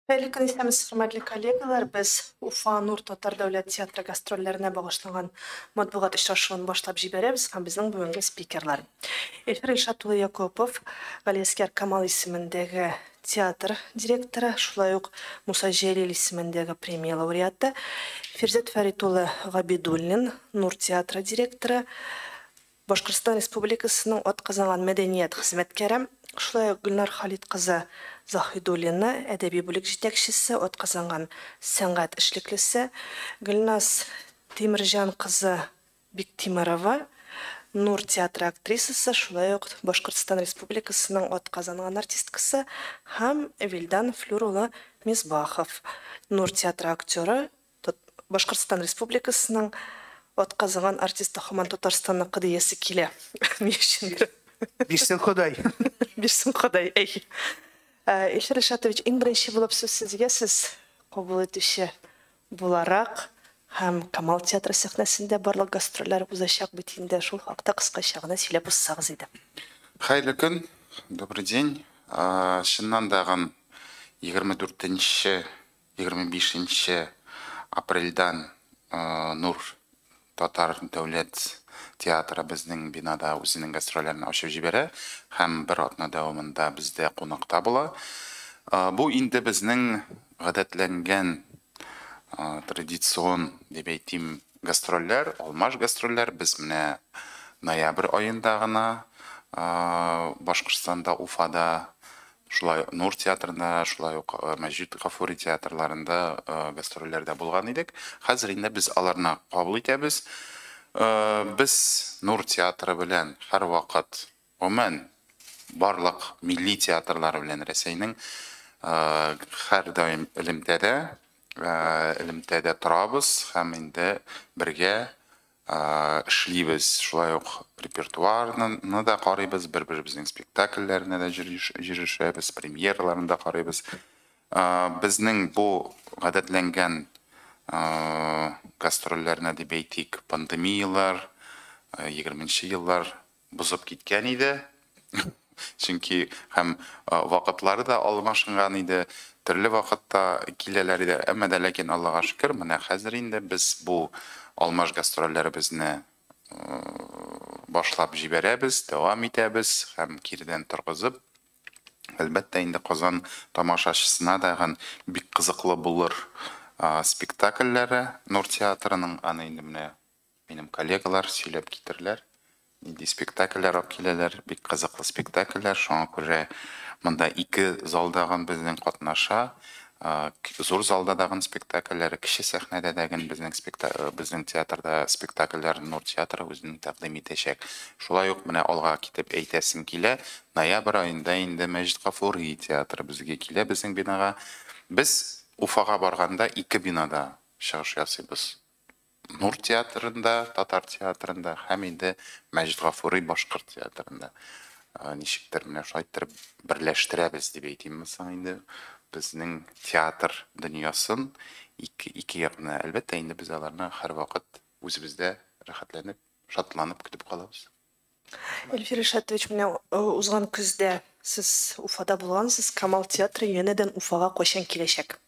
Хәерле көн, исәнмесез, хөрмәтле коллегалар. Без Уфа Нур татар дәүләт театры гастрольләренә багышланган матбугат очрашуын башлап җибәрәбез һәм безнең бүгенге спикерлар. Эльфир Илшат улы Якупов, Галиәсгар Камал исемендәге театр директоры, шулай ук Муса Җәлил исемендәге премия лауреаты, Фирзәт Фәрит улы Габидуллин, Нур театры директоры, Башкортстан Республикасының атказанган мәдәният хезмәткәре, шулай ук Гөлнар Халит кызы Заһидуллина, әдәби бүлек җитәкчесе, атказанган сәнгать эшлеклесе, Гөлназ Тимерҗан кызы Биктимерова, Нур театры актрисасы, шулай ук Башкортстан Республикасының атказанган артисткасы һәм Вилдан Флюр улы Мисбахов, Нур театры актеры, Башкортстан Республикасының атказанган артисты һаман Татарстанныкы диясе килә. Ни өчендер. Бирсен Ходай. Бирсен Ходай, әй. Илфир Илшатович, иң беренче булып сүз сезгә, сез кабул итүче буларак һәм Камал театры сәхнәсендә барлык гастрольләр узачак бит инде, шул хакта кыскача гына сөйләп узсагыз иде. Хәерле көн, добрый день. Чыннан дагын 24 25 нче апрельдән Нур татар дәүләт театры безнең бинада үзенең гастрольләрен ачып җибәрә һәм бер атна дәвамында бездә кунакта була. Бу инде безнең гадәтләнгән традицион дип әйтим гастрольләр, алмаш гастрольләр. Без менә ноябрь аенда гына Башкортстанда, Уфада шулай Нур театрында, шулай ук Мәҗит Гафури театрларында гастрольләрдә булган идек. Хәзер инде без аларны кабул итәбез. Без Нур театры белән һәрвакыт, гомумән, барлык милли театрлары белән Рәсәйнең һәрдаим элемтәдә, элемтәдә торабыз һәм инде бергә эшлибез. Шулай ук репертуарны да карыйбыз, бер-беребезнең спектакльләренә дә йөрешәбез, премьераларын да карыйбыз. Безнең бу гадәтләнгән гастрольләрне дип әйтик, пандемияләр, 20 еллар бозып киткән иде. Чөнки һәм вакытлары да алмашынган иде, төрле вакытта киләләр иде. Әмма дә ләкин Аллага шөкер, менә хәзер инде без бу алмаш гастрольләребезне башлап җибәрәбез, дәвам итәбез һәм киредән торгызып, әлбәттә инде Казан тамашачысына дагын бик кызыклы булыр спектакльләре Нур театрының, аны инде менә минем коллегалар сөйләп китерләр, нинди спектакльләр алып киләләр, бик кызыклы спектакльләр, шуңа күрә монда ике залдагын безнең катнаша, зур залда дагын спектакльләр, кече сәхнәдә дәген безнең безнең театрда спектакльләр Нур театры үзенең тәкъдим итәчәк. Шулай ук менә алга китеп әйтәсем килә, ноябрь аенда инде Мәҗит Гафури театры безгә килә, безнең бинага. Без Уфага барганда ике бинада чыгыш ясыйбыз. Нур театрында, татар театрында һәм инде Мәҗит Гафури башкорт театрында. Ничектер менә шулай иттереп берләштерәбез дип әйтимме соң инде безнең театр дөньясын ике, ике якны. Әлбәттә инде без аларны һәрвакыт үзебездә рәхәтләнеп, шатланып көтеп калабыз. Эльфир Илшатович, менә узган көздә сез Уфада булгансыз, Камал театры янәдән Уфага кайчан киләчәк?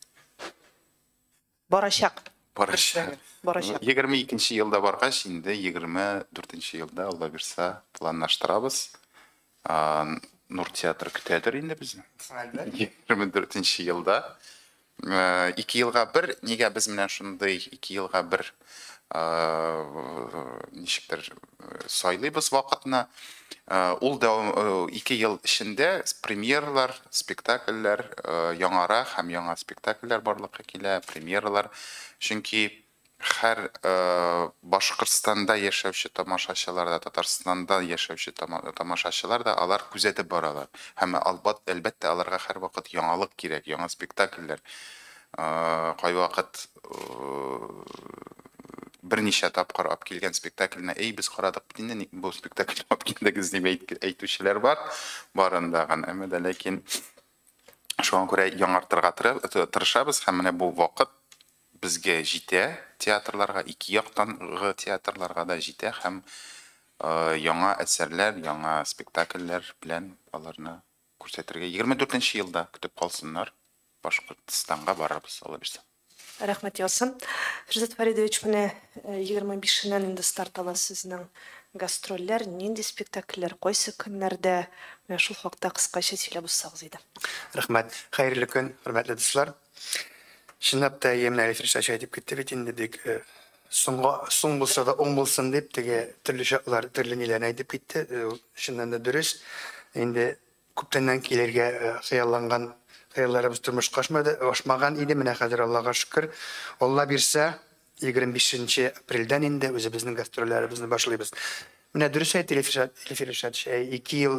Барачак. Барачак. Барачак. 22 елда баргач, инде 24 елда, Алла бирса, планлаштырабыз. Нур театры көтәдер инде безне. 24 елда. 2 елга бер, нигә без менә шундый 2 елга бер ничектер сайлыйбыз вакытны. Ул дәвам 2 ел эчендә премьералар, спектакльләр яңара һәм яңа спектакльләр барлыкка килә, премьералар. Чөнки һәр Башкортстанда яшәүче тамашачылар да, Татарстанда яшәүче тамашачылар да алар күзәтеп баралар. Һәм әлбәттә аларга һәрвакыт яңалык кирәк, яңа спектакльләр. Кайвакыт берничә тапкыр алып килгән спектакльне, эй, без карадык бит инде, ник бу спектакльне алып килдегез дип әйтүчеләр бар, барындагын. Әмма дә ләкин шуңа күрә яңартырга тырышабыз һәм менә бу вакыт безгә җитә театрларга, ике яктангы театрларга да җитә һәм яңа әсәрләр, яңа спектакльләр белән аларны күрсәтергә 24 елда көтеп калсыннар. Башкортстанга барырбыз, Алла бирсә. Рәхмәт яусын. Фирзәт Фаридович, менә 25-ннән инде старт ала сезнең гастрольләр, нинди спектакльләр, кайсы көннәрдә, менә шул хакта кыскача сөйләп узсагыз иде. Рәхмәт. Хәерле көн, хөрмәтле дуслар. Чынлап та, менә Әлиф Ришат әйтеп китте бит инде, бик соңга, соң булса да уң булсын дип, теге төрле чаклар, төрле ниләрне әйтеп китте. Ул чыннан да дөрес. Инде күптәннән килергә хыялланган хыялларыбыз тормышка ашмады, ашмаган иде. Менә хәзер Аллага шөкер, Алла бирсә, 25 апрельдән инде үзебезнең гастрольләребезне башлыйбыз. Менә дөрес әйтте Эльфир Ришатович, 2 ел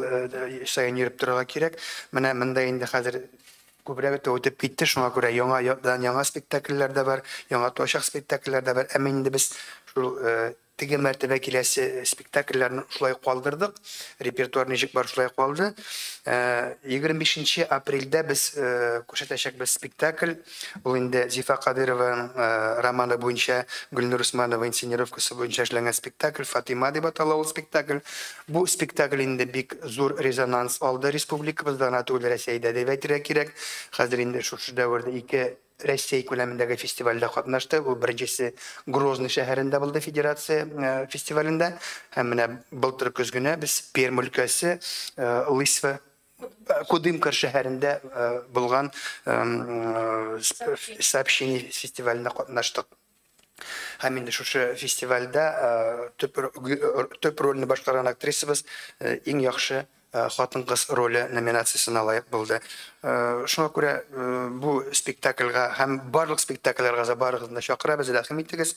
саен йөреп торырга кирәк. Менә монда инде хәзер күбрәк тә үтеп китте, шуңа күрә яңа спектакльләр дә бар, яңа туачак спектакльләр дә бар. Әмма инде без шул теге мәртәбә киләсе спектакльләрне шулай калдырдык. Репертуар ничек бар шулай калды. 25 апрельдә без күрсәтәчәкбез спектакль. Ул инде Зифа Кадырованың романы буенча, Гөлнур Усманова инсценировкасы буенча эшләнгән спектакль, Фатима дип атала ул спектакль. Бу спектакль инде бик зур резонанс алды республикабызда гына түгел, Рәсәйдә дип әйтергә кирәк. Хәзер инде шушы дәвердә 2 Рәсәй күләмендәге фестивальдә катнашты. Ул беренчесе Грозный шәһәрендә булды, федерация фестивалендә. Һәм менә былтыр көз генә без Пермь өлкәсе Лысьва Кудымкар шәһәрендә булган сообщение фестивалендә катнаштык. Һәм инде шушы фестивальдә төп рольне башкарган актрисабыз иң яхшы хатын-кыз роле номинациясенә лаек булды. Шуңа күрә бу спектакльгә һәм барлык спектакльләргә барыгызны да чакырабыз, рәхим итегез.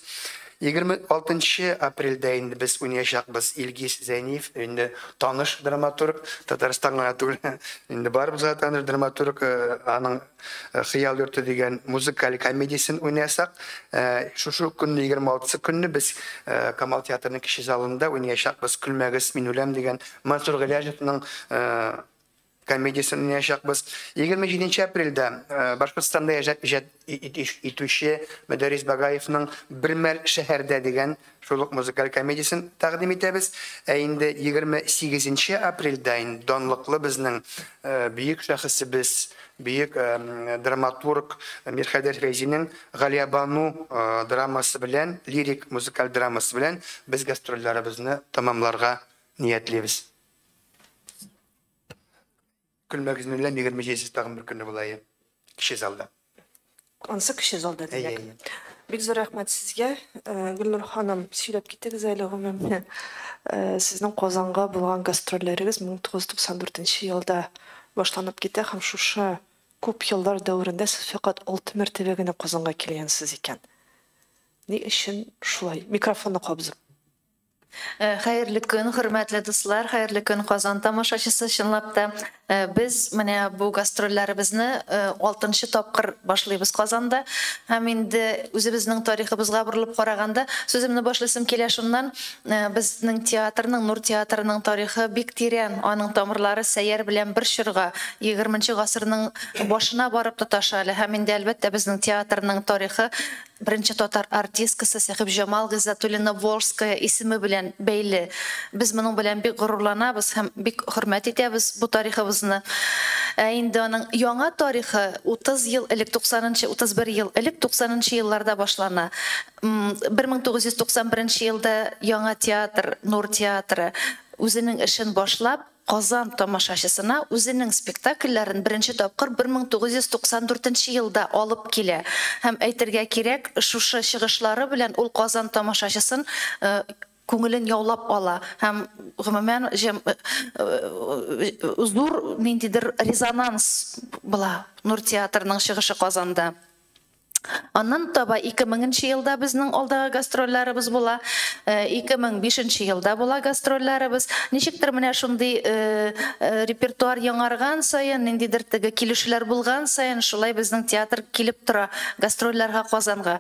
26 апрельдә инде без уйнаячакбыз Илгиз Зәйниев, инде таныш драматург, Татарстан гына түгел, инде барыбызга таныш драматург, аның Хыял йорты дигән музыкаль комедиясен уйнаясак. Шушы көнне, 26 көнне без Камал театрының кече залында уйнаячакбыз Көлмәгез, мин үләм дигән Мансур Гыйләҗевның комедиясен уйнаячакбыз. 27 апрельдә Башкортстанда иҗат итүче Мөдәррис Багаевның Бермәл шәһәрдә дигән шул ук музыкаль комедиясен тәкъдим итәбез. Ә инде 28 апрельдә инде данлыклы безнең бөек шәхесебез, бөек драматург Мирхәйдәр Фәйзинең Галиябану драмасы белән, лирик музыкаль драмасы белән без гастрольләребезне тәмамларга ниятлибез. Көлмәгез белән 27 тагын бер көнне була, кече залда. Ансы кече залда димәк. Бик зур рәхмәт сезгә, Гөлнур ханым, сөйләп киттегез әле гомумән. Сезнең Казанга булган гастрольләрегез 1994 елда башланып китә һәм шушы күп еллар дәверендә сез фәкать 6 мәртәбә генә Казанга килгәнсез икән. Ни өчен шулай? Микрофонны кабызып. Хәерле көн, хөрмәтле дуслар, хәерле көн, Казан тамашачысы. Чынлап та без менә бу гастрольләребезне 6нчы тапкыр башлыйбыз Казанда. Һәм инде үзебезнең тарихыбызга борылып караганда, сүземне башлыйсым килә шуннан, безнең театрның, Нур театрының тарихы бик тирән, аның тамырлары Сәйяр белән бер чорга, 20 гасырның башына барып тоташа әле. Һәм инде әлбәттә безнең театрның тарихы беренче татар артисткасы Сәхибҗамал Гыйззәтуллина Волжская исеме белән бәйле. Без моның белән бик горурланабыз һәм бик хөрмәт итәбез бу тарихыбызны. Ә инде аның яңа тарихы 30 ел элек, 90-нчы, 31 ел элек, 90-нчы елларда башлана. 1991 елда яңа театр, Нур театры үзенең эшен башлап, Казан тамашачысына үзенең спектакльләрен беренче тапкыр 1994 елда алып килә. Һәм әйтергә кирәк, шушы чыгышлары белән ул Казан тамашачысын күңелен яулап ала. Һәм гомумән зур ниндидер резонанс була Нур театрының чыгышы Казанда. Аннан таба 2000 елда безнең алдагы гастрольләребез була, 2005 елда була гастрольләребез. Ничектер менә шундый репертуар яңарган саен, ниндидер теге килешүләр булган саен, шулай безнең театр килеп тора гастрольләргә Казанга.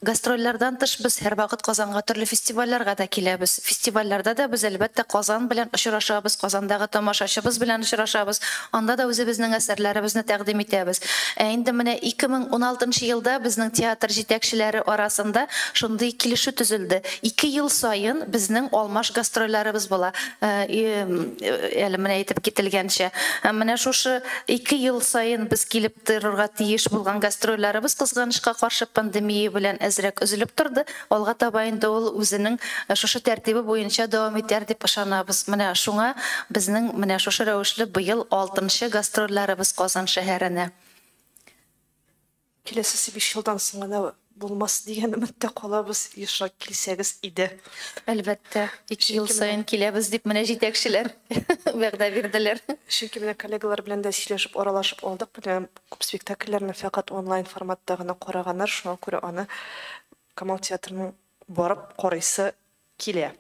Гастрольләрдән тыш без һәрвакыт Казанга төрле фестивальләргә дә киләбез. Фестивальләрдә дә без, әлбәттә, Казан белән очрашабыз, Казандагы тамашачыбыз белән очрашабыз. Анда да үзебезнең әсәрләребезне тәкъдим итәбез. Ә инде менә 2016 елда безнең театр җитәкчеләре арасында шундый килешү төзелде. 2 ел саен безнең алмаш гастрольләребез була. Әле менә әйтеп кителгәнчә. Һәм менә шушы 2 ел саен без килеп торырга тиеш булган гастрольләребез кызганычка каршы пандемия белән әзрәк өзелеп торды. Алга таба инде ул үзенең шушы тәртибе буенча дәвам итәр дип ышанабыз. Менә шуңа безнең менә шушы рәвешле быел 6-нчы гастрольләребез Казан шәһәренә. Киләсе 5 елдан соң гына булмас дигән өметтә калабыз, ешрак килсәгез иде. Әлбәттә, 2 ел саен киләбез дип менә җитәкчеләр вәгъдә бирделәр. Чөнки менә коллегалар белән дә сөйләшеп, аралашып алдык. Менә күп спектакльләрне фәкать онлайн форматта гына караганнар, шуңа күрә аны Камал театрының барып карыйсы килә.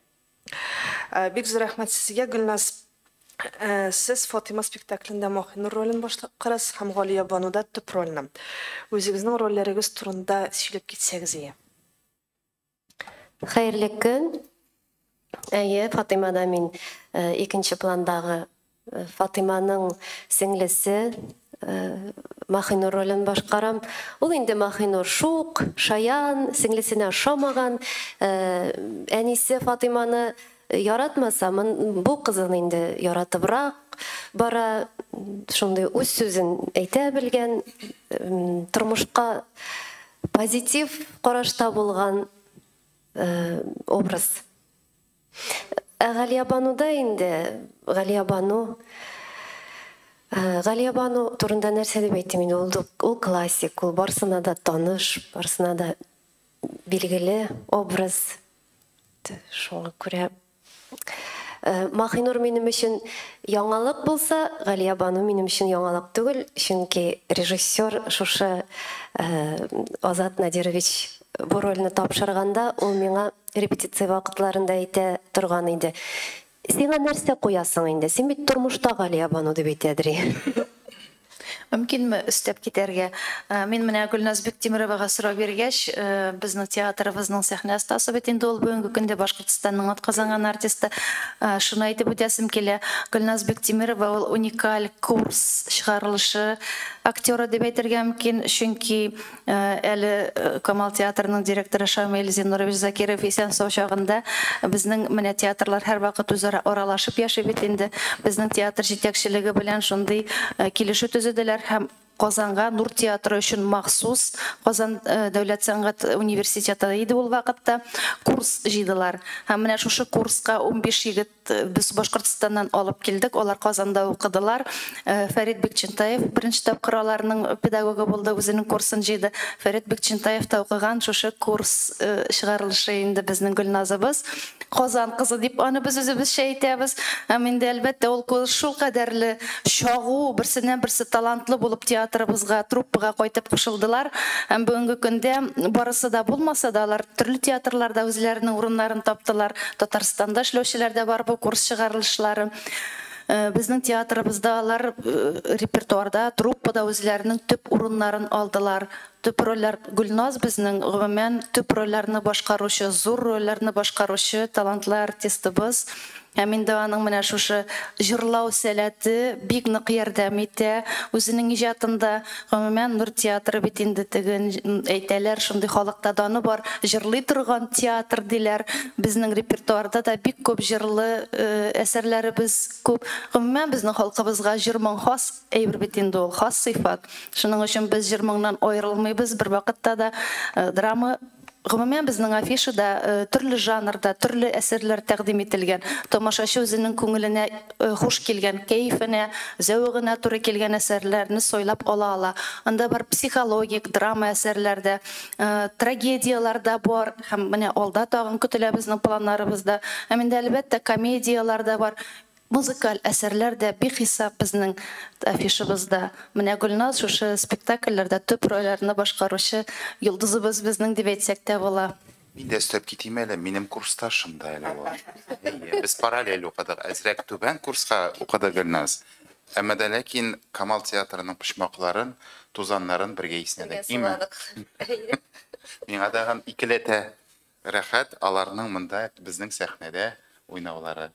Бик зур рәхмәт сезгә, Гөлназ. Сез Фатыйма спектаклендә Маһинур ролен башкарасыз һәм Галия Бануда төп рольне. Үзегезнең рольләрегез турында сөйләп китсәгез ие. Хәерле көн. Әйе, Фатыймада мин икенче пландагы Фатыйманың сеңлесе Маһинур ролен башкарам. Ул инде Маһинур шук, шаян, сеңлесенә ошамаган, әнисе Фатыйманы яратмаса, бу кызын инде яратыбрак бара, шундый үз сүзен әйтә белгән, тормышка позитив карашта булган образ. Ә Галиябануда инде Галиябану Галиябану турында нәрсә дип әйтим инде, ул классик, ул барсына да таныш, барсына да билгеле образ. Шуңа күрә Маһинур минем өчен яңалык булса, Галиябану минем өчен яңалык түгел, чөнки режиссер шушы Азат Надирович бу рольне тапшырганда, ул миңа репетиция вакытларында әйтә торган иде. Сиңа нәрсә куясың инде? Син бит тормышта Галиябану дип әйтәдер. Мөмкинме өстәп китәргә? Мин менә Гөлназ Биктимировага сорау биргәч, безнең театрыбызның сәхнә остасы бит инде ул бүгенге көндә Башкортстанның атказанган артисты. Шуны әйтеп үтәсем килә. Гөлназ Биктимирова ул уникаль курс чыгарылышы актеры дип әйтергә мөмкин, чөнки әле Камал театрының директоры Шамил Зиннурович Закиров исән сау чагында безнең менә театрлар һәрвакыт үзара аралашып яши бит инде. Безнең театр җитәкчелеге белән шундый килешү төзеделәр һәм Казанга Нур театры өчен махсус Казан дәүләт сәнгать университеты иде ул вакытта курс җыйдылар. Һәм менә шушы курска 15 егет без Башкортстаннан алып килдек, алар Казанда укыдылар. Фәрит Бикчәнтаев беренче тапкыр аларның педагогы булды, үзенең курсын җыйды. Фәрит Бикчәнтаев та укыган шушы курс чыгарылышы инде безнең Гөлназыбыз. Казан кызы дип аны без үзебезчә әйтәбез. Һәм инде әлбәттә ул курс шул кадәрле чагу, берсеннән берсе талантлы булып театрыбызга, труппага кайтып кушылдылар. Һәм бүгенге көндә барысы да булмаса да алар төрле театрларда үзләренең урыннарын таптылар. Татарстанда эшләүчеләр дә бар бу курс чыгарылышлары. Безнең театрыбызда алар репертуарда, труппада үзләренең төп урыннарын алдылар. Төп рольләр Гөлназ безнең гомумән төп рольләрне башкаручы, зур рольләрне башкаручы талантлы артистыбыз. Һәм инде аның менә шушы җырлау сәләте бик нык ярдәм итә үзенең иҗатында. Гомумән Нур театры бит инде теге әйтәләр, шундый халыкта даны бар, җырлый торган театр диләр. Безнең репертуарда да бик күп җырлы әсәрләребез күп. Гомумән безнең халкыбызга җыр-моң хас әйбер бит инде ул, хас сыйфат. Шуның өчен без җыр-моңнан аерылмыйбыз бер вакытта да. Драма гомумән безнең афишада төрле жанрда, төрле әсәрләр тәкъдим ителгән. Тамашачы үзенең күңеленә хуш килгән, кәефенә, зәвыгына туры килгән әсәрләрне сайлап ала ала. Анда бар психологик драма әсәрләр дә, трагедияләр дә бар һәм менә алда тагын көтелә безнең планнарыбызда. Һәм инде әлбәттә комедияләр дә бар. Музыкаль әсәрләр дә бихисап безнең афишыбызда. Менә Гөлназ шушы спектакльләрдә төп рольләрне башкаручы йолдызыбыз безнең дип әйтсәк тә була. Мин дә өстәп китим әле, минем курсташым да әле ул. Әйе, без параллель укыдык, әзрәк түбән курска укыды Гөлназ. Әмма дә ләкин Камал театрының почмакларын, тузаннарын бергә иснәдек. Бергә суладык. Миңа тагын икеләтә рәхәт аларның монда безнең сәхнәдә уйнаулары.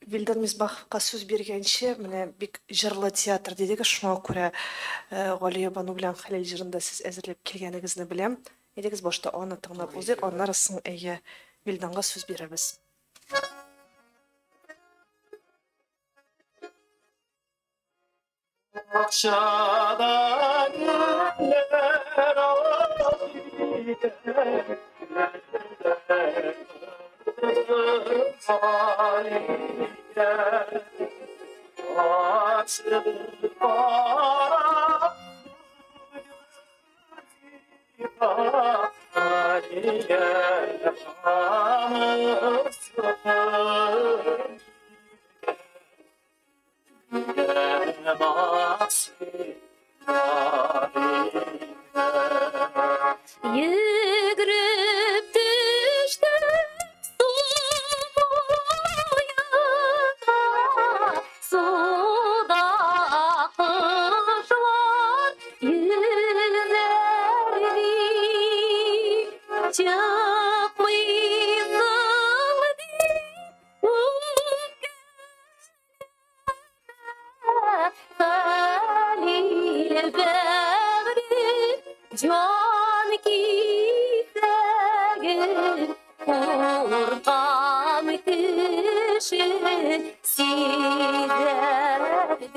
Вилдан Мисбаховка сүз биргәнче, менә бик җырлы театр дидегез, шуңа күрә Галия Бану белән Хәлил җырын да сез әзерләп килгәнегезне беләм. Әйдәгез башта аны тыңлап узыйк, аннары соң әйе Вилданга сүз бирәбез. Бакчада гөлләр Йөгереп төштем су буена, суда кошлар йөзәр дип, чыкмыйсың дип үпкәләмә, Хәлил бәгърем, җан кисәгем, куркам кеше сизәр дип.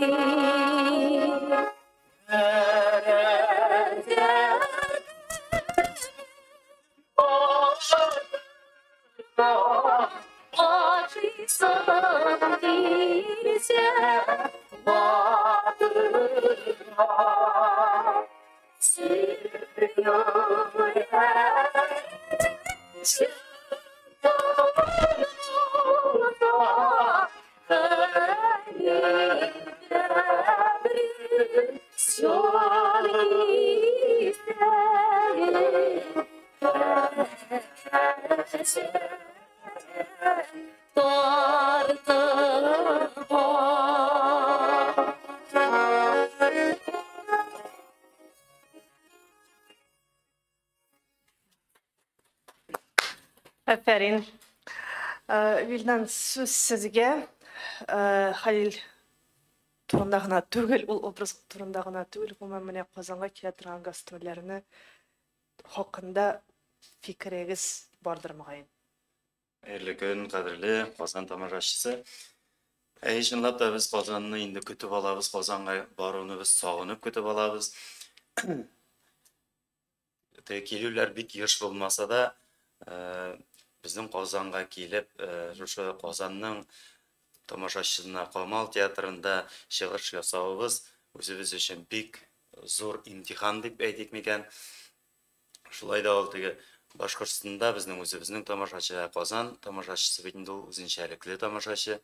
Ашыйсың килсә, батырга Афәрин. Вилдан, сүз сезгә. Хәлил турында гына түгел, ул образ турында гына түгел, гомумән менә Казанга килә торган гастрольләрне хакында фикерегез бардыр мөгаен. Хәерле көн, кадерле Казан тамашачысы. Әй, чынлап та без Казанны инде көтеп алабыз, Казанга баруны без сагынып көтеп алабыз. Теге килүләр бик еш булмаса да, безнең Казанга килеп, шушы Казанның тамашачысына Камал театрында чыгыш ясавыбыз үзебез өчен бик зур имтихан дип әйтик микән. Шулай да ул теге Башкортстанда безнең үзебезнең тамашачы, ә Казан тамашачысы бит инде ул үзенчәлекле тамашачы.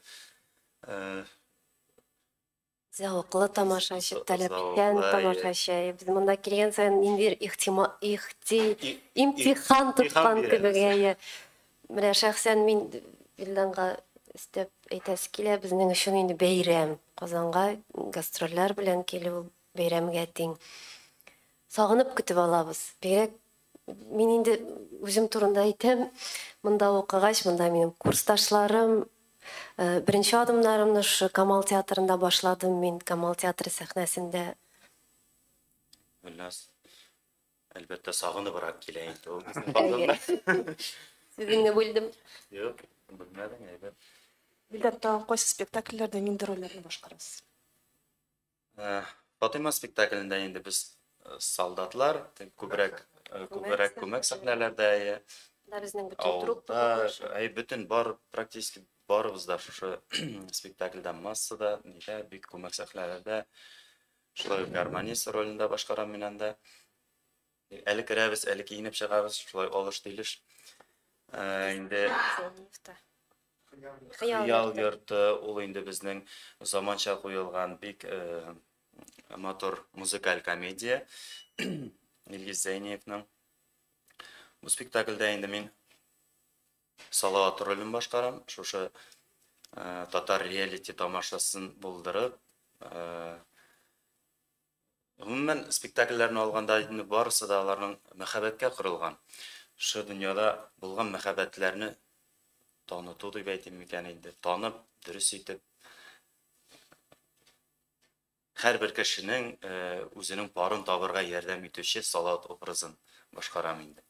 Зәвыклы тамашачы, таләпчән тамашачы. Без монда килгән саен ниндидер ихтима, ихти, имтихан тоткан кебек. Әйе. Менә шәхсән мин Вилданга өстәп әйтәсе килә, безнең өчен инде бәйрәм. Казанга гастрольләр белән килү бәйрәмгә тиң. Сагынып көтеп алабыз. Бигрәк мин инде үзем турында әйтәм, монда укыгач, монда минем курсташларым, беренче адымнарымны шушы Камал театрында башладым мин, Камал театры сәхнәсендә. Гөлназ, әлбәттә, сагыныбрак килә инде ул безнең Казанга. Сүзеңне бүлдем. Юк, бүлмәдең, әйбәт. Вилдан, тагын кайсы спектакльләрдә нинди рольләрне башкарасыз? Фатыйма спектаклендә инде без солдатлар, күбрәк күбрәк күмәк сәхнәләрдә, әйе. Да безнең бөтен труппа катнаша. Әй, бөтен бар, практически барыбыз да шушы спектакльдә массада, нидә, бик күмәк сәхнәләрдә. Шулай ук гармонист ролендә башкарам мин анда. Әле керәбез, әле киенеп чыгабыз, шулай алыш-тилеш. Инде Хыял йорты ул инде безнең заманча куелган бик матур музыкаль комедия Илгиз Зәйниевның. Бу спектакльдә инде мин Салават ролен башкарам. Шушы татар реалити тамашасын булдырып, Гомумән, спектакльләрне алганда инде барысы да аларның мәхәббәткә корылган. Шушы дөньяда булган мәхәббәтләрне таныту дип әйтим микән инде, танып, дөрес итеп, һәрбер кешенең үзенең парын табырга ярдәм итүче Салават образын башкарам инде.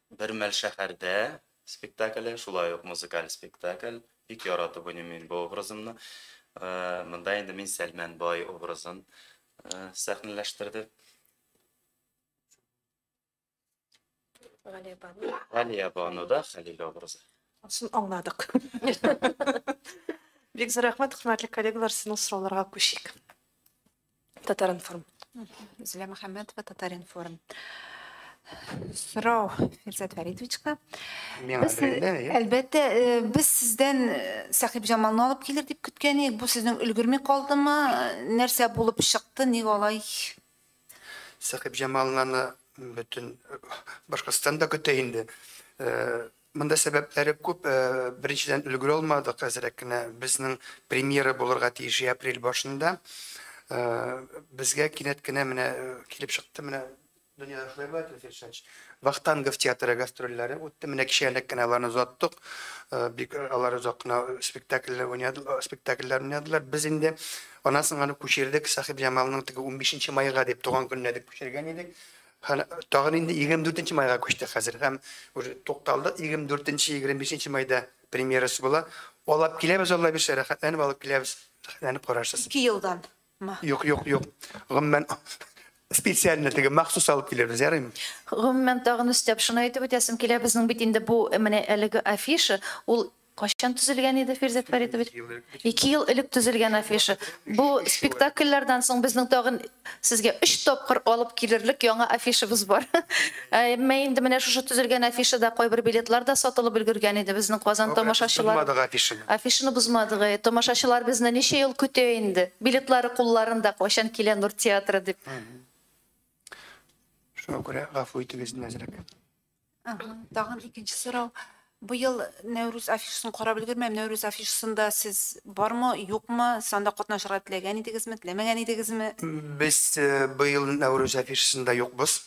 Бер мәл шәһәрдә спектакле, шулай ук музыкаль спектакль. Бик яратып уйныйм мин бу образымны. Монда инде мин Сәлмән бай образын сәхнәләштердем. Галиябану. Галиябануда Хәлил образы. Анысын аңладык. Бик зур рәхмәт, хөрмәтле коллегалар, сезнең сорауларга күчик. Татар-информ. Зилә Мөхәммәтова, Татар-информ. Сорау Фирзәт Фәритовичка. Миңа Без, бирелде, әйе. әлбәттә, без сездән Сәхибҗамалны алып килер дип көткән идек. Бу сезнең өлгерми калдымы? Нәрсә булып чыкты? Ник алай? Сәхибҗамалны бөтен Башкортстан да көтә инде. Монда сәбәпләре күп. Беренчедән, өлгерә алмадык әзрәк кенә. Безнең премьера булырга тиеш апрель башында. Безгә кинәт кенә менә килеп чыкты, менә дөньяда шулай була, Әлфир Шач. Вахтангов театры гастрольләре үтте. Менә кичәнәк кенә аларны озаттык. Бик алар озак кына спектакльләр уйнадылар, спектакльләр уйнадылар. Без инде аннан соң аны күчердек. Сәхибҗамалның теге 15 майга дип туган көненә дип күчергән идек. Һәм тагын инде 24 майга күчте хәзер. Һәм уже тукталдык. 24-25 майда премьерасы була. Алып киләбез, Алла бирсә, рәхәтләнеп алып киләбез. Рәхәтләнеп карарсыз. 2 елдан. Юк, юк, юк. Гомумән, специально теге махсус алып килербез, ярыймы? Гомумән, тагын өстәп шуны әйтеп үтәсем килә, безнең бит инде бу менә әлеге афиша, ул кайчан төзелгән иде, Фирзәт Фәритович? 2 ел элек төзелгән афиша. Бу спектакльләрдән соң безнең тагын сезгә 3 тапкыр алып килерлек яңа афишабыз бар. Әмма инде менә шушы төзелгән афишада кайбер билетлар да сатылып өлгергән иде безнең Казан тамашачылары. Бозмадык афишаны. Афишаны бозмадык. Тамашачылар безне ничә ел көтә инде. Билетлары кулларында, кайчан килә Нур театры дип. Шуңа күрә гафу итегез әзрәк. Тагын икенче сорау. Быел Нәүрүз афишасын карап өлгермәм. Нәүрүз афишасында сез бармы, юкмы? Сез анда катнашырга теләгән идегезме, теләмәгән идегезме? Без быел Нәүрүз афишасында юкбыз.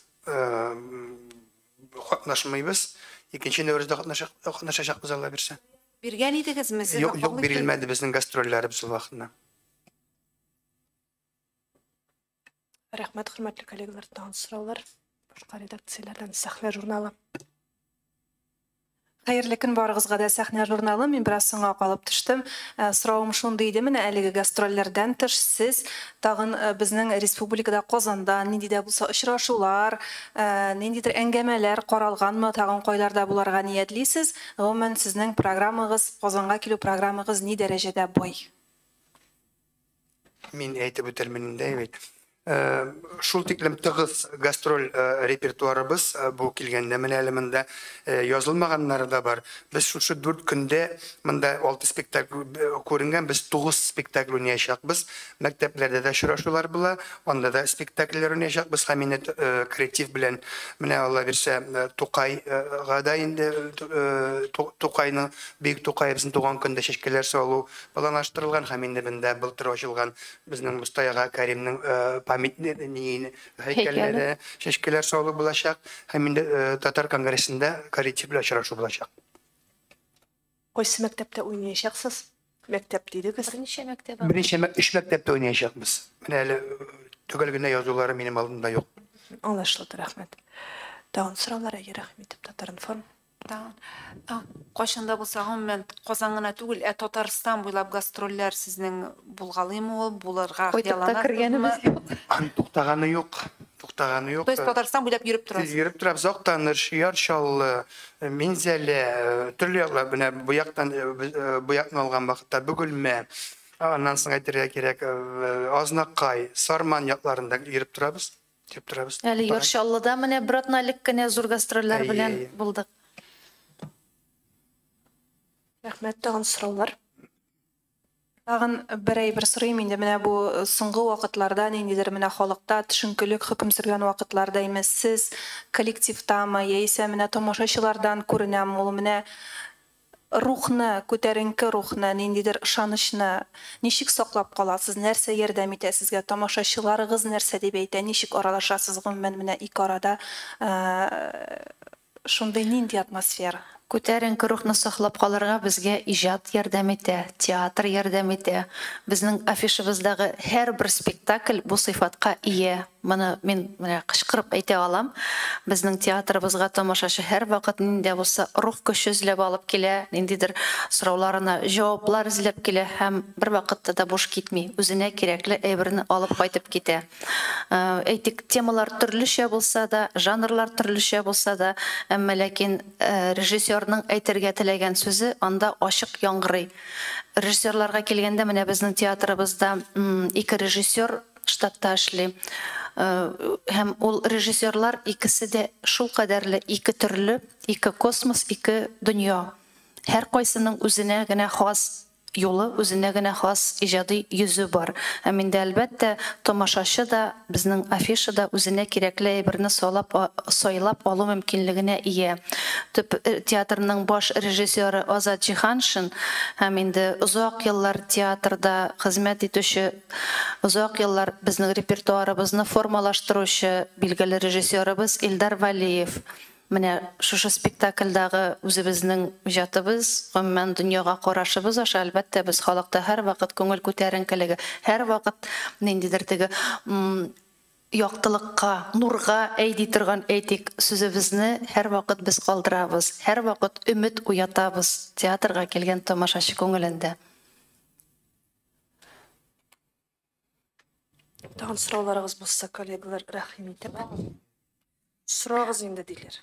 Катнашмыйбыз. Икенче Нәүрүздә катнашачакбыз, Алла бирсә. Биргән идегезме? Юк, юк, бирелмәде безнең гастрольләребез ул вакытында. Рәхмәт, хөрмәтле коллегалар, тагын сораулар башка редакцияләрдән. Сәхнә журналы. Хәерле көн барыгызга да, Сәхнә журналы. Мин бераз соңга калып төштем. Соравым шундый иде, менә әлеге гастрольләрдән тыш сез тагын безнең республикада, Казанда нинди дә булса очрашулар, ниндидер әңгәмәләр каралганмы, тагын кайларда буларга ниятлисез? Гомумән, сезнең программагыз, Казанга килү программагыз ни дәрәҗәдә бай? Мин әйтеп үтермен инде, бит. Шул тиклем тыгыз гастроль репертуарыбыз бу килгәндә, менә әле монда язылмаганнары да бар. Без шушы 4 көндә монда 6 спектакль күренгән, без 9 спектакль уйнаячакбыз. Мәктәпләрдә дә очрашулар була, анда да спектакльләр уйнаячакбыз. Һәм инде коллектив белән менә Алла бирсә, Тукайга да инде Тукайның, бөек Тукаебызның туган көндә чәчкәләр салу планлаштырылган. Һәм инде монда былтыр ачылган безнең Мостай ага Кәримнең памятник һәйкәлләре, чәчкәләр салу булачак. Һәм инде Татар конгрессында коллектив белән очрашу булачак. Кайсы мәктәптә уйнаячаксыз? Мәктәп дидегез. Берничә мәктәп. Берничә өч мәктәптә уйнаячакбыз. Менә әле төгәл генә язулары минем алдымда юк. Аңлашылды, рәхмәт. Тагын сораулар, әйе, рәхим итеп, Татар-информ. Кайчан да булса, гомумән, Казан гына түгел, ә Татарстан буйлап гастрольләр сезнең булгалыймы ул, булырга Кайтып та хыялланасызмы? кергәнебез юк. Аны туктаганы юк. Туктаганы юк. То есть Татарстан буйлап йөреп торасыз? Йөреп торабыз. Актаныш, Яр Чаллы, Минзәлә, төрле яклар. Менә бу яктан, бу якны алган вакытта Бөгелмә, аннан соң әйтергә кирәк, Азнакай, Сарман якларында йөреп торабыз. Йөреп торабыз. Әле Яр Чаллыда менә бер атна элек кенә зур гастрольләр белән булдык. Рәхмәт, тагын сораулар. Тагын бер әйбер сорыйм инде, менә бу соңгы вакытларда ниндидер менә халыкта төшенкелек хөкем сөргән вакытларда имеш, сез коллективтамы, яисә менә тамашачылардан күренәме ул, менә Рухны, күтәренке рухны, ниндидер ышанычны ничек саклап каласыз, нәрсә ярдәм итә сезгә, тамашачыларыгыз нәрсә дип әйтә, ничек аралашасыз, гомумән менә ике арада шундый нинди атмосфера? Күтәренке рухны саклап калырга безгә иҗат ярдәм итә, театр ярдәм итә. Безнең афишабыздагы һәрбер спектакль бу сыйфатка ия. Моны мин менә кычкырып әйтә алам. Безнең театрыбызга тамашачы һәрвакыт нинди дә булса рух көче эзләп алып килә, ниндидер сорауларына җаваплар эзләп килә һәм бервакытта да буш китми, үзенә кирәкле әйберне алып кайтып китә. Әйтик, темалар төрлечә булса да, жанрлар төрлечә булса да, әмма ләкин режиссерның әйтергә теләгән сүзе анда ачык яңгырый. Режиссерларга килгәндә, менә безнең театрыбызда ике режиссер штатта эшли. Һәм ул режиссерлар икесе дә шул кадәрле ике төрле, ике космос, ике дөнья. Һәркайсының үзенә генә хас юлы, үзенә генә хас иҗади йөзе бар. Һәм инде, әлбәттә, тамашачы да безнең афишада үзенә кирәкле әйберне салап, сайлап алу мөмкинлегенә ия. Төп театрның баш режиссеры Азат Җиһаншин һәм инде озак еллар театрда хезмәт итүче, озак еллар безнең репертуарыбызны формалаштыручы билгеле режиссерыбыз Илдар Вәлиев. Менә шушы спектакльдагы үзебезнең иҗатыбыз, гомумән дөньяга карашыбыз аша, әлбәттә, без халыкта һәрвакыт күңел күтәренкелеге, һәрвакыт ниндидер теге яктылыкка, нурга әйди торган, әйтик, сүзебезне һәрвакыт без калдырабыз, һәрвакыт өмет уятабыз театрга килгән тамашачы күңелендә. Тагын сорауларыгыз булса, коллегалар, рәхим итеп. Сорагыз инде, диләр.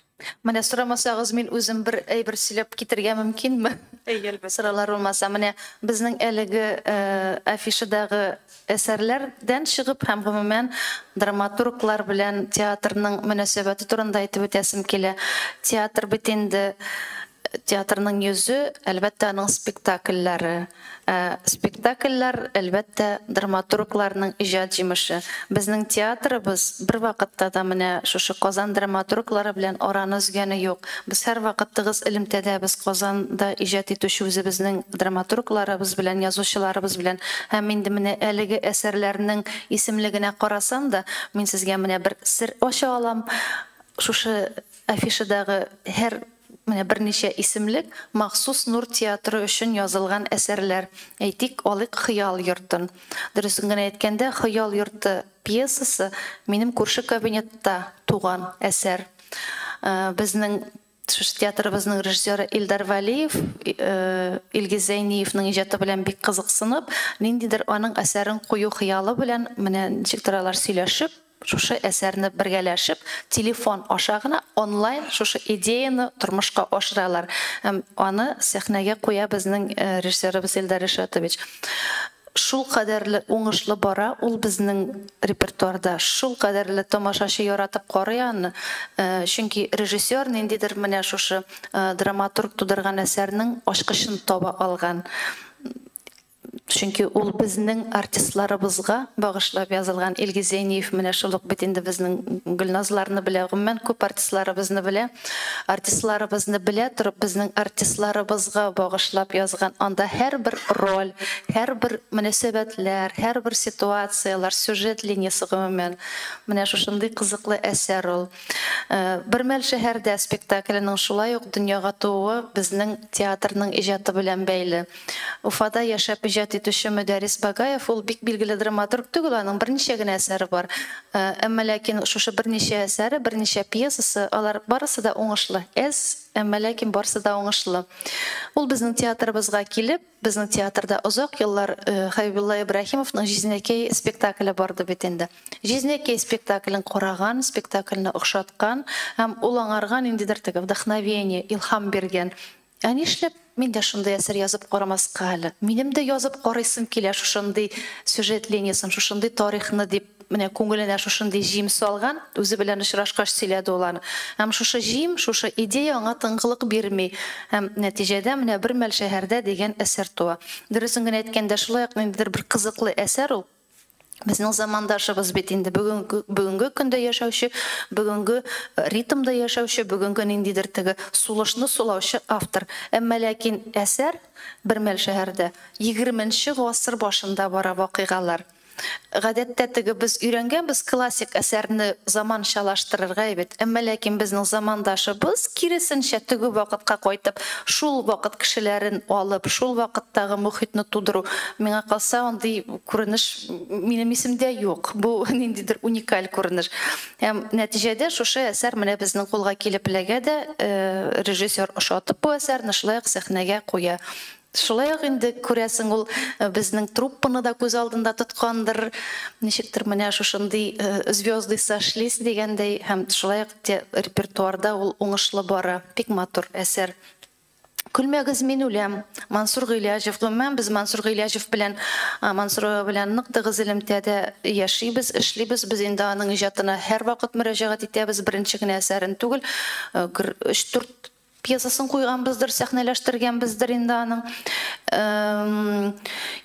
Менә сорамасагыз, мин үзем бер әйбер сөйләп китергә мөмкинме? Әй, әлбәттә. Соралар булмаса, менә безнең әлеге афишадагы әсәрләрдән чыгып һәм гомумән драматурглар белән театрның мөнәсәбәте турында әйтеп үтәсем килә. Театр бит инде, театрның йөзе, әлбәттә, аның спектакльләре. Спектакльләр, әлбәттә, драматургларның иҗат җимеше. Безнең театрыбыз бер вакытта да менә шушы Казан драматурглары белән араны өзгәне юк. Без һәрвакыт тыгыз элемтәдәбез Казанда иҗат итүче үзебезнең драматургларыбыз белән, язучыларыбыз белән. Һәм инде менә әлеге әсәрләрнең исемлегенә карасам да, мин сезгә менә бер сер ача алам. Шушы афишадагы һәр менә берничә исемлек махсус Нур театры өчен язылган әсәрләр. Әйтик, алыйк Хыял йортын. Дөресен генә әйткәндә, Хыял йорты пьесасы минем күрше кабинетта туган әсәр. Безнең шушы театрыбызның режиссеры Илдар Вәлиев, Илгиз Зәйниевның иҗаты белән бик кызыксынып, ниндидер аның әсәрен кую хыялы белән менә ничек торалар сөйләшеп, шушы әсәрне бергәләшеп, телефон аша гына онлайн шушы идеяны тормышка ашыралар. Һәм аны сәхнәгә куя безнең режиссерыбыз Илдар Ришатович. Шул кадәрле уңышлы бара ул безнең репертуарда, шул кадәрле тамашачы яратып карый аны, чөнки режиссер ниндидер менә шушы драматург тудырган әсәрнең ачкычын таба алган. Чөнки ул безнең артистларыбызга багышлап язылган. Илгиз Зәйниев менә шул ук бит инде безнең Гөлназларны белә, гомумән күп артистларыбызны белә. Артистларыбызны белә торып, безнең артистларыбызга багышлап язган. Анда һәрбер роль, һәрбер мөнәсәбәтләр, һәрбер ситуацияләр, сюжет линиясе гомумән. Менә шушындый кызыклы әсәр ул. Бер мәл шәһәрдә спектакленең шулай ук дөньяга тууы безнең театрның иҗаты белән бәйле. Уфада яшәп иҗат итүче Мөдәррис Багаев ул бик билгеле драматург түгел, аның берничә генә әсәре бар. Әмма ләкин шушы берничә әсәре, берничә пьесасы, алар барысы да уңышлы. Әз, әмма ләкин барысы да уңышлы. Ул безнең театрыбызга килеп, безнең театрда озак еллар Хәбибулла Ибраһимовның Җизнәкәй спектакле барды бит инде. Җизнәкәй спектаклен караган, спектакльне охшаткан һәм ул аңарга ниндидер теге вдохновение, илһам биргән. Ә нишләп мин дә шундый әсәр язып карамаска әле? Минем дә язып карыйсым килә шушындый сюжет линиясын, шушындый тарихны дип, менә күңеленә шушындый җим салган, үзе белән очрашкач сөйләде ул аны. Һәм шушы җим, шушы идея аңа тынгылык бирми. Һәм нәтиҗәдә менә бер мәл шәһәрдә дигән әсәр туа. Дөресен генә әйткәндә, шулай ук ниндидер бер кызыклы әсәр ул. Безнең замандашыбыз бит инде бүгенге көндә яшәүче, бүгенге ритмда яшәүче, бүгенге ниндидер теге сулышны сулаучы автор. Әмма ләкин әсәр бер мәл шәһәрдә 20 гасыр башында бара вакыйгалар. Гадәттә теге без өйрәнгәнбез классик әсәрне заманчалаштырырга бит. Әмма ләкин безнең замандашыбыз киресенчә теге вакытка кайтып, шул вакыт кешеләрен алып, шул вакыттагы мохитне тудыру. Миңа калса, андый күренеш минем исемдә юк. Бу ниндидер уникаль күренеш. Һәм нәтиҗәдә шушы әсәр менә безнең кулга килеп эләгә дә, режиссер ошатып бу әсәрне шулай ук сәхнәгә куя. Шулай ук инде күрәсең, ул безнең труппаны да күз алдында тоткандыр, ничектер менә шушындый звезды сошлись дигәндәй, һәм шулай ук репертуарда ул уңышлы бара. Бик матур әсәр. Көлмәгез, мин үләм. Мансур Гыйләҗев. Гомумән, без Мансур Гыйләҗев белән, Мансур белән нык тыгыз элемтәдә яшибез, эшлибез. Без инде аның иҗатына һәрвакыт мөрәҗәгать итәбез. Беренче генә әсәрен түгел, 3-4 пьесасын куйганбыздыр, сәхнәләштергәнбездер инде аның.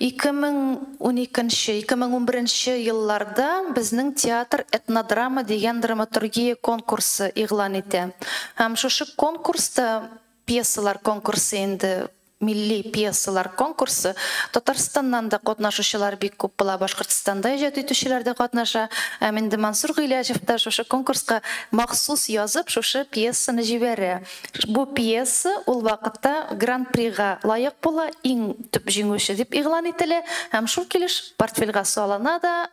2012, 2011 елларда безнең театр этнодрама дигән драматургия конкурсы игълан итә. Һәм шушы конкурста пьесалар конкурсы инде, милли пьесалар конкурсы, Татарстаннан да катнашучылар бик күп була, Башкортстанда иҗат итүчеләр дә катнаша. Һәм инде Мансур Гыйләҗев та шушы конкурска махсус язып, шушы пьесаны җибәрә. Бу пьеса ул вакытта гран-прига лаек була, иң төп җиңүче дип игълан ителә, һәм шул килеш портфельгә салына да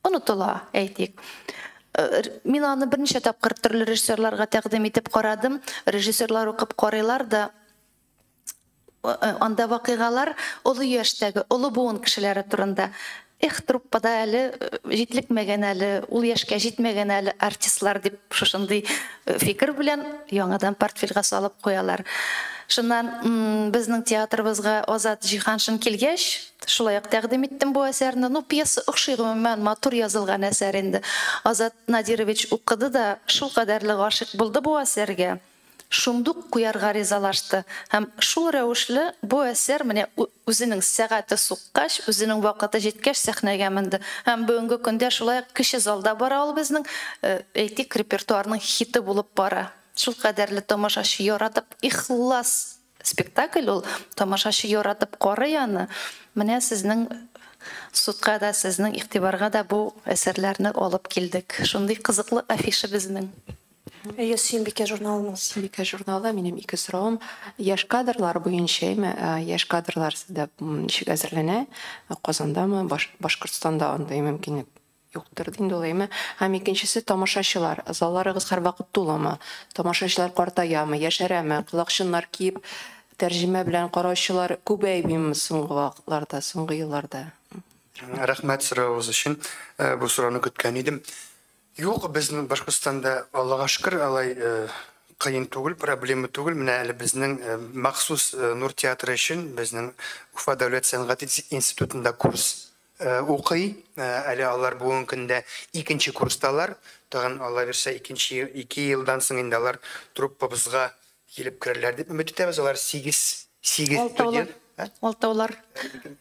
онытыла, әйтик. Мин аны берничә тапкыр төрле режиссерларга тәкъдим итеп карадым. Режиссерлар укып карыйлар да, анда вакыйгалар олы яшьтәге, олы буын кешеләре турында. Эх, труппада әле җитлекмәгән әле, ул яшькә җитмәгән әле артистлар дип шушындый фикер белән яңадан портфельгә салып куялар. Шуннан безнең театрыбызга Азат Җиһаншин килгәч, шулай ук тәкъдим иттем бу әсәрне. Ну, пьеса охшый, гомумән, матур язылган әсәр инде. Азат Надирович укыды да, шул кадәрле гашыйк булды бу әсәргә. Шундук куярга ризалашты. Һәм шул рәвешле бу әсәр менә үзенең сәгате суккач, үзенең вакыты җиткәч сәхнәгә менде. Һәм бүгенге көндә шулай ук кече залда бара ул безнең, әйтик, репертуарның хиты булып бара. Шул кадәрле тамашачы яратып, ихлас спектакль ул, тамашачы яратып карый аны. Менә сезнең судка да, сезнең игътибарга да бу әсәрләрне алып килдек. Шундый кызыклы афиша безнең. Әйе, Сөембикә журналының. Сөембикә журналы, минем ике соравым. Яшь кадрлар буенча, яшь кадрлар сездә ничек әзерләнә? Казандамы, Башкортстанда андый мөмкинлек юктыр инде ул, әйме? Һәм икенчесе тамашачылар. Залларыгыз һәрвакыт тулымы? Тамашачылар картаямы, яшәрәме? Колакчыннар киеп, тәрҗемә белән караучылар күбәймиме соңгы вакытларда, соңгы елларда? Рәхмәт соравыгыз өчен. Бу сорауны көткән идем. Юк, безнең Башкортстанда, Аллага шөкер, алай кыен түгел, проблема түгел. Менә әле безнең махсус Нур театры өчен безнең Уфа дәүләт сәнгать институтында курс укый. Әле алар бүгенге көндә икенче курсталар. Тагын Алла бирсә, икенче 2 елдан соң инде алар труппабызга килеп керерләр дип өмет итәбез. Алар 8 студент. Алтаулар.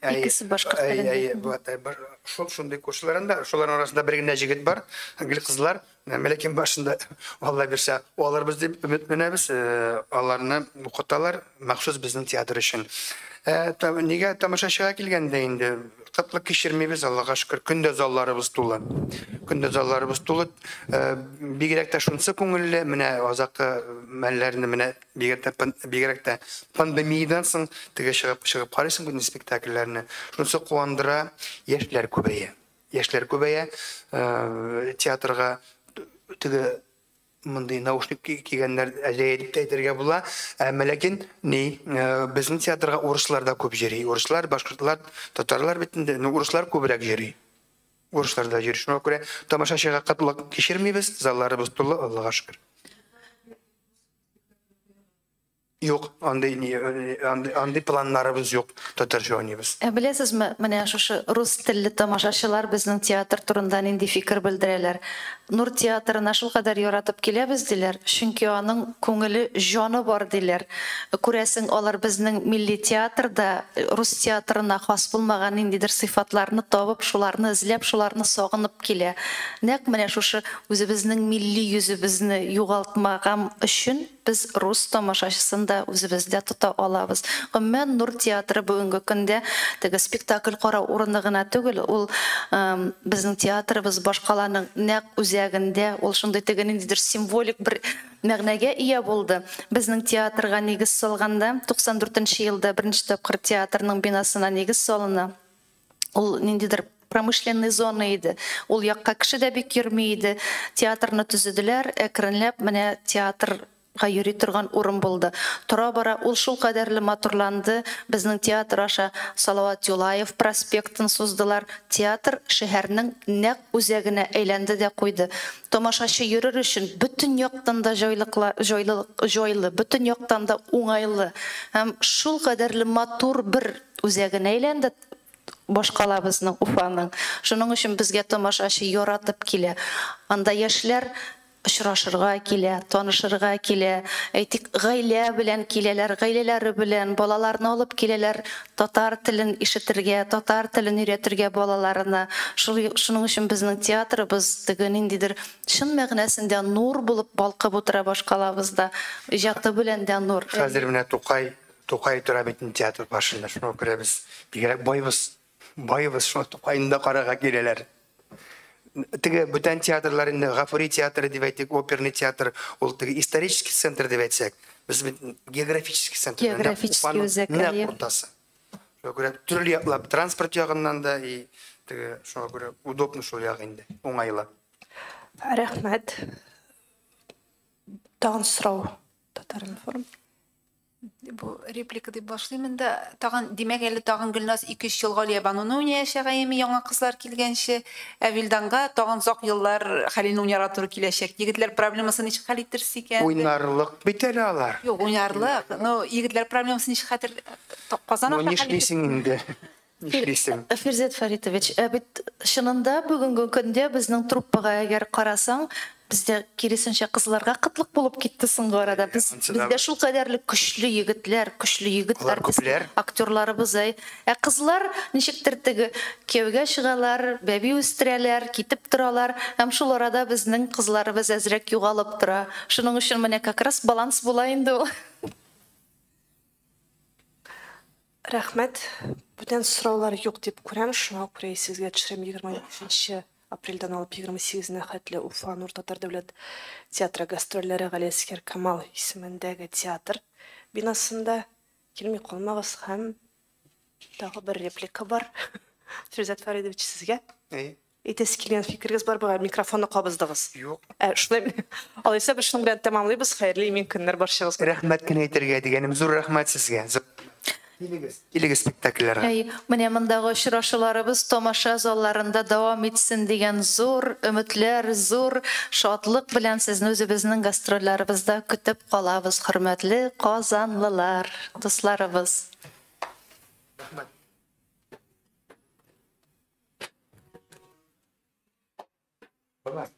Икесе башкорт телендә. Шул шундый курсларында, шуларның арасында бер генә җегет бар, гел кызлар. Ләкин башында Алла бирсә, алар без дип өметләнәбез, аларны укыталар махсус безнең театр өчен. Нигә тамашачыга килгәндә инде кытлык кичермибез, Аллага шөкер, көндә залларыбыз тулы. Көндә залларыбыз тулы. Бигрәк тә шунысы күңелле, менә азакы мәлләрне менә бигрәк тә пандемиядан соң теге чыгып карыйсың бөтен спектакльләрне. Шунысы куандыра, яшьләр күбәя. Яшьләр күбәя, театрга теге мондый наушник кигәннәр әҗәеп дип тә әйтергә була. Әмма ләкин ни, безнең театрга урыслар да күп йөри. Урыслар, башкортлар, татарлар бит инде, ну, урыслар күбрәк йөри. Урыслар да йөри. Шуңа күрә тамашачыга кытлык кичермибез, залларыбыз тулы, Аллага шөкер. Юк, андый планнарыбыз юк, татарча уйныйбыз. Беләсезме, менә шушы рус телле тамашачылар безнең театр турында нинди фикер белдерәләр? Нур театрына шулкадәр яратып киләбез диләр, чөнки аның күңеле, җаны бар диләр. Күрәсең, алар безнең милли театрда рус театрына хас булмаган ниндидер сыйфатларны табып, шуларны эзләп, шуларны сагынып килә. Нәкъ менә шушы үзебезнең милли йөзебезне югалтмаган өчен без рус тамашачысын да үзебездә тота алабыз. Гомумән, Нур театры бүгенге көндә теге спектакль карау урыны гына түгел, ул безнең театрыбыз башкаланың нәкъ үзәгендә, ул шундый теге ниндидер символик бер мәгънәгә ия булды. Безнең театрга нигез салганда, 94 елда беренче тапкыр театрның бинасына нигез салына. Ул ниндидер промышленный зона иде. Ул якка кеше дә бик йөрми иде. Театрны төзеделәр, әкренләп менә театрга йөри торган урын булды. Тора-бара ул шул кадәрле матурланды. Безнең театр аша Салават Юлаев проспектын суздылар. Театр шәһәрнең нәкъ үзәгенә әйләнде дә куйды. Тамашачы йөрер өчен бөтен яктан да җайлы, бөтен яктан да уңайлы һәм шул кадәрле матур бер үзәгенә әйләнде башкалабызның, Уфаның. Шуның өчен безгә тамашачы яратып килә. Анда яшьләр очрашырга килә, танышырга килә. Әйтик, гаилә белән киләләр, гаиләләре белән балаларны алып киләләр, татар телен ишетергә, татар телен өйрәтергә балаларына. Шуның өчен безнең театрыбыз теге ниндидер чын мәгънәсендә нур булып балкып утыра башкалабызда. Иҗаты белән дә нур. Хәзер менә Тукай тора бит театр башында, шуңа күрә без бигрәк байбыз. Байбыз, шуңа Тукайны да карарга киләләр. Теге бүтән театрлар инде Гафури театры дип әйтик, оперный театр, ул теге исторический центр дип әйтсәк, без бит географический центр. Географический үзәк, нәкъ уртасы. Шуңа күрә төрле яклап транспорт ягыннан да и теге шуңа күрә удобно шул ягы инде, уңайлы. Рәхмәт. Тагын сорау. Татар-информ. Бу реплика дип башлыйм инде. Тагын, димәк, әле тагын Гөлназ 2-3 ел Галиябануны уйнаячак әйеме, яңа кызлар килгәнче. Ә Вилданга тагын озак еллар Хәлилне уйнарга туры киләчәк. Егетләр проблемасын ничек хәл иттерсез икән? Уйнарлык бит әле алар. Юк, уйнарлык. Но егетләр проблемасын ничек хәтер Казан аша хәл нишлисең инде? Нишлисең? Фирзәт Фаритович, ә бит чынында бүгенге көндә безнең труппага әгәр карасаң, бездә киресенчә кызларга кытлык булып китте соңгы арада. Бездә шул кадәрле көчле егетләр, көчле егет актерларыбыз. Ә кызлар ничектер теге кияүгә чыгалар, бәби үстерәләр, китеп торалар. Һәм шул арада безнең кызларыбыз әзрәк югалып тора. Шуның өчен менә как раз баланс була инде ул. Рәхмәт. Бүтән сораулар юк дип күрәм. Шуңа күрә исегезгә төшерәм, 25 апрельдән алып 28-нә хәтле Уфа Нур татар дәүләт театры гастрольләре Галиәсгар Камал исемендәге театр бинасында. Килми калмагыз. Һәм тагы бер реплика бар. Фирзәт Фаридович, сезгә. Әйтәсе килгән фикерегез бар, бугай микрофонны кабыздыгыз. Юк. Шулай. Алайса без шуның белән тәмамлыйбыз. Хәерле имин көннәр барчагызга. Рәхмәт кенә әйтергә дигәнем, зур рәхмәт сезгә. Килегез спектакльләргә. Менә мондагы очрашуларыбыз тамаша залларында дәвам итсен дигән зур өметләр, зур шатлык белән сезне үзебезнең гастрольләребездә көтеп калабыз, хөрмәтле казанлылар, дусларыбыз. Рәхмәт. Bye-bye.